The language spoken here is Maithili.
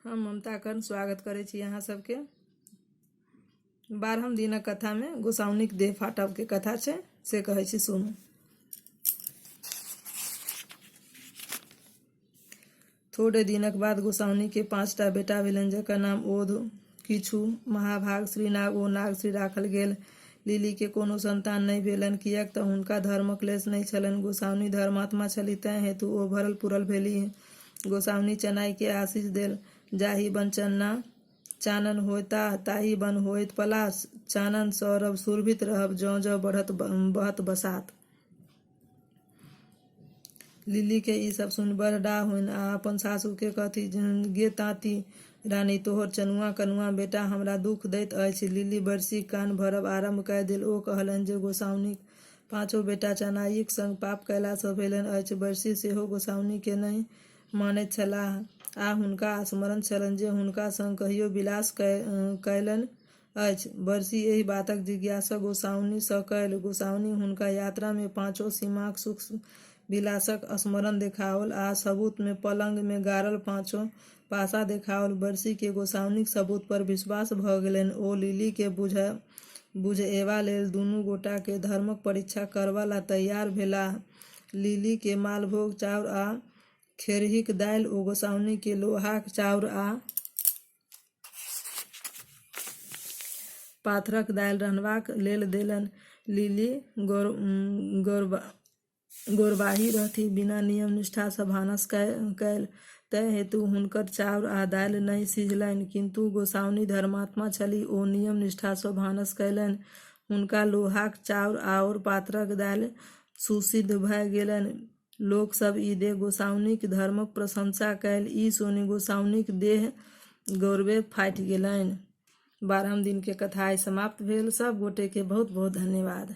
हम ममता कर्ण स्वागत करै छी अहाँ सबके। 12म दिनक कथामे गोसाउनिक देह फाटबके कथा छै, से कहै छी, सुनू। थोड़े दिनक बाद गोसाउनिके 5टा बेटा भेलनि, जकर नाम ओध, किछु, महाभाग, श्रीनाग ओ नागश्री राखल गेल। लिलीके कोनो संतान नहि भेलनि, किएक तँ हुनका धर्मक लेश नहि छलनि। गोसाउनि धर्मात्मा छलीह, तेँ हेतु ओ भरल-पुरल भेलीह। गोसाउनि चनाइकेँ आशीष देल, जाहि बन चन्ना चानन होयताह ताहि बन होयत पलाश, चानन सौरभ सुरभित रहब जँ-जँ बढ़त बहत बसात। लिलीकेँ ई सभ सुनि बड़ डाह होइन आ अपन सासुकेँ कहथि, गे ताँती रानी, तोहर चनुआ-कनुआ बेटा हमरा दुख दैत अछि। लिली बरसीक कान भरब आरम्भ कए देल। ओ कहलनि जे गोसाउनिक पाँचो बेटा चनाइक संग पाप कयलासँ भेलनि अछि। बरसी सेहो गोसाउनिकेँ नहि मानैत छलाह आ हुनका स्मरण छलनि जे हुनका संग कहियो विलास कयलनि अछि। बरसी एहि बातक जिज्ञासा गोसाउनि सँ कयल। गोसाउनि हुनका यात्रा मे पाँचो सीमाक सुख-विलासक स्मरण देखाओल आ सबूत मे पलंग मे गाड़ल पाँचो पासा देखाओल। बरसी केँ गोसाउनिक सबूत पर विश्वास भ गेलनि। ओ लिली केँ बुझएबा लेल दुनू गोटा केँ धर्मक परीक्षा करबा ला तैयार भेलाह। लिली केँ मालभोग चाउर आ खेरहीक दालि ओ गोसाउनि केँ लोहाक चाउर आ पाथरक दालि रन्हबाक लेल देलनि। लिली गौरबाहि रहथि। बिना नियम-निष्ठासँ भानस कयल, तेँ हेतु हुनकर चाउर आ दालि नहि सिझलनि। किन्तु गोसाउनि धर्मात्मा छलीह। ओ नियम-निष्ठासँ भानस कयलनि। हुनका लोहाक चाउर आओर पाथरक दालि सुसिद्ध भए गेलनि। लोक सभ ई देख गोसाउनिक धर्मक प्रशंसा कयल। ई सुनि गोसाउनिक देह गौरवे फाटि गेलनि। 12म दिनके कथा आइ समाप्त भेल। सभ गोटेके बहुत बहुत धन्यवाद।